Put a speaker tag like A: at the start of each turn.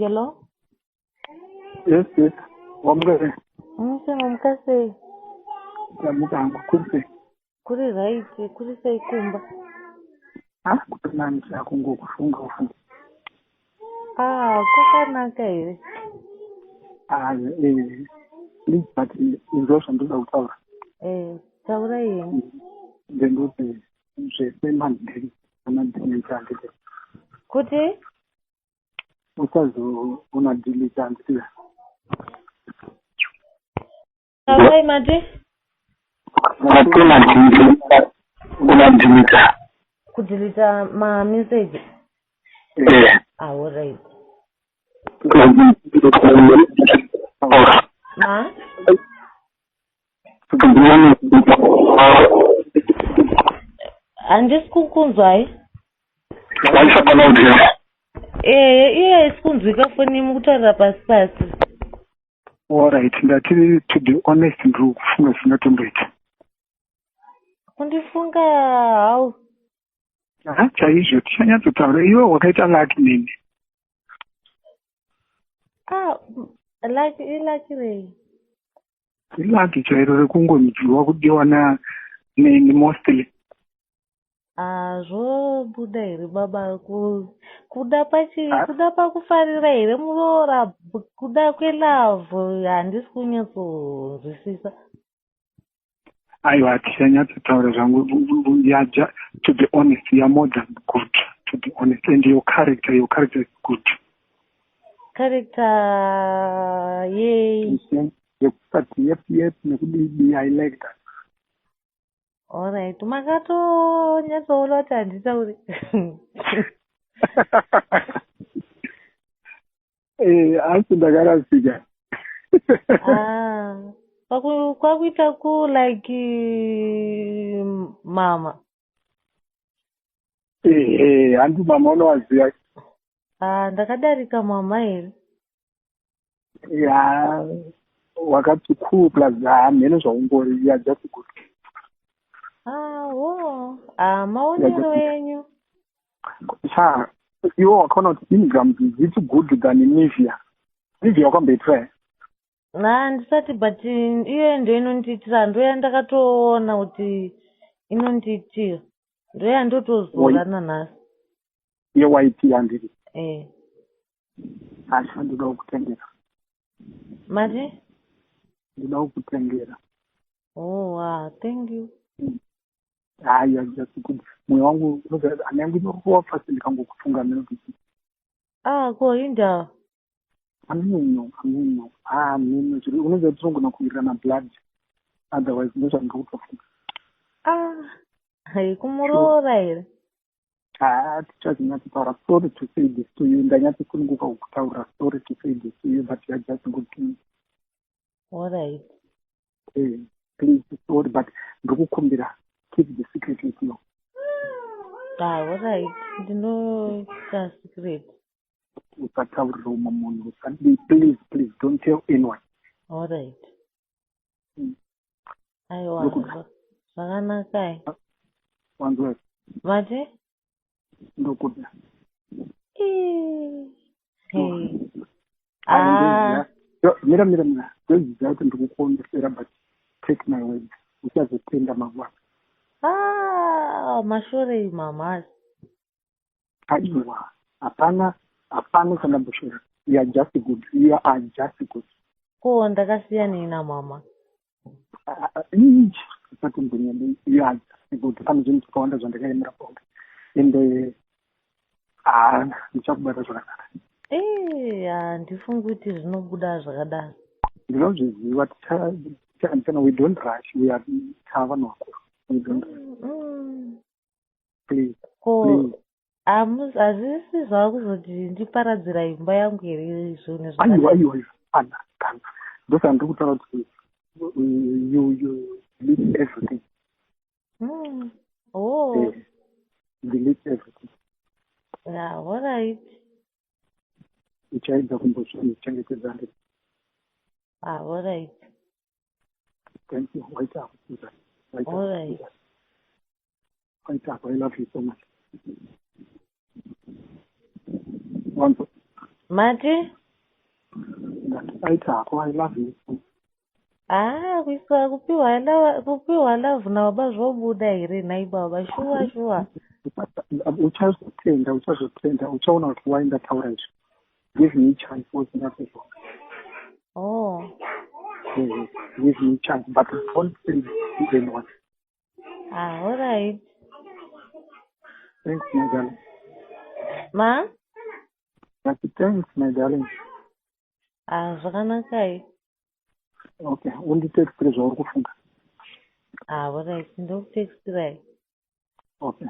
A: Hello?
B: Yes. Wamuka sei?
A: Muse, mamuka sei?
B: Ndamuka hangu, kuri sei?
A: Kuri right, kuri sei kumba?
B: Ah, kuri nani chako, ngokufunga ufunga.
A: Ah, kwakanaka here?
B: Ah, please, but inzwa zvandoda kutaura.
A: Eh, taurai henyu.
B: Ndendoti zvese mandiri unadelete, handiti?
A: Kuti?
B: Usazo unadelete, handiti?
A: Taurai, mati?
B: Unadelete.
A: Kudeleta mamessage?
B: Eh.
A: Ah, alright. Ma? Handisi kukunzwai.
B: Waisa paloud.
A: Eh, iye haisi kunzwika foni, mukutaurira pasi pasi.
B: Alright, ndati, to be honest, ndiri kufunga zvingatomboita.
A: Kundifunga how?
B: Ha, chaizvo, tichanyatsotaura. Iwe wakaita lucky neni.
A: Ah, lucky, ilucky rei?
B: Ilucky chairo rekungonzwiwa kudiwa neni mostly.
A: Ah, zvobuda here baba, kuda pachi
B: Ah.
A: kuda pakufarira here muroora, kuda kwelove? Handisi kunyatsonzwisisa.
B: Aiwa, tichanyatsotaura zvangu. To be honest, you are more than good, to be honest, and your character is good.
A: Character yei?
B: Yekusati yep yep nekudidi, I like that.
A: Alright, makatonyatsoona kuti handitauri.
B: Eh, asi ndakarasika.
A: Ah, kwakuita ku like mama.
B: Ehe, handi mama unowaziva?
A: Ah, ndakadarika mama here?
B: Ya, wakati cool, plus ha, mhene zvaungori, you are just good.
A: Ah, wo, ah, maonero enyu.
B: Sha, iwe wakaona kuti Ingrams is good than Nivea? Nivea wakamboitry?
A: Na, ndisati, but iye ndo inondiitira, ndo yandakatoona kuti inondiitira, ndo yandotozora nanhasi.
B: Yewhite, handiri?
A: Eh.
B: Asha, ndoda kukutengera.
A: Mati?
B: Ndoda kukutengera.
A: Oh, ah, thank you.
B: Hayi, you are just good. Mwoyo wangu, hana yangu inorova fast ndikangokufunga mhene kuti
A: Ah, ko indava?
B: Ameno, ameno, ah, mheno zviri unoziva tinogona kuwirirana blood, otherwise ndozvandiri kutofunga.
A: Ah, hai, kumuroora here?
B: Ah, tichazonyatsotaura. Sorry to say this to you, ndanyatsosununguka kukutaurira. Sorry to say this to you, but you are just good to me.
A: Alright.
B: Eh, please, sorry, but ndiri kukumbira, keep the secret with you.
A: Ah, alright, ndinoita secret.
B: Usataurira umwe munhu, usadi, please, please don't tell anyone.
A: Alright. Aiwa. Zvakanakai.
B: Wanzwa?
A: Mati?
B: Ndokuda.
A: Ii, hey.
B: Ai,
A: Ah.
B: Mira, mira, mira, ndoziva kuti ndikukuomesera, but take my words, uchazotenda mangwana.
A: Ah, mashorei mamasi?
B: Aiwa, hapana, hapana chandamboshora. You are just good, you are just good.
A: Ko ndakasiyanei namama?
B: Usatombonyanya, you are just good. Pane zvinhu zvakawanda zvandakaemera pauri, ende ah, ndichakubata zvakanaka.
A: Ee, handifungi kuti zvinobuda zvakadaro.
B: Ndinozviziva, tichahandisana. We don't rush, we are tava vanhu vakuru, we don't rush. Please.
A: Ko
B: Please.
A: Hazvisi zvava kuzoti ndiparadzira imba yangu here zvinhu
B: Aiwa.
A: zvakadai?
B: Aiwa, aiwa, kana kana ndosaka ndiri kutaura kuti you delete everything.
A: Oh.
B: Eh, delete everything.
A: Yeah, alright.
B: Uchaedza kumbozvichengetedza, ndii?
A: Ah, alright.
B: Thank you. Waita ako, Susan. Waita ako,
A: Alright.
B: Susan. Waita ako. I love you so much. Wanzo?
A: Mati?
B: Ndati aita hako, I love you.
A: Ah, kuiswa kupiwa love nababa zvobuda here nhai baba? Shuwa shuwa.
B: Uchazotenda, uchazotenda, uchaona kuti why ndataura izvi. Give me chance wozinyatsozwa.
A: Oh.
B: Give me chance, but don't tell anyone.
A: Ah, alright.
B: Thanks, my darling.
A: Ma?
B: Ndati thanks, my darling.
A: Ah, zvakanakai.
B: Okay, unditextire zvauri kufunga.
A: Ah, alright, ndokutextirai.
B: Okay.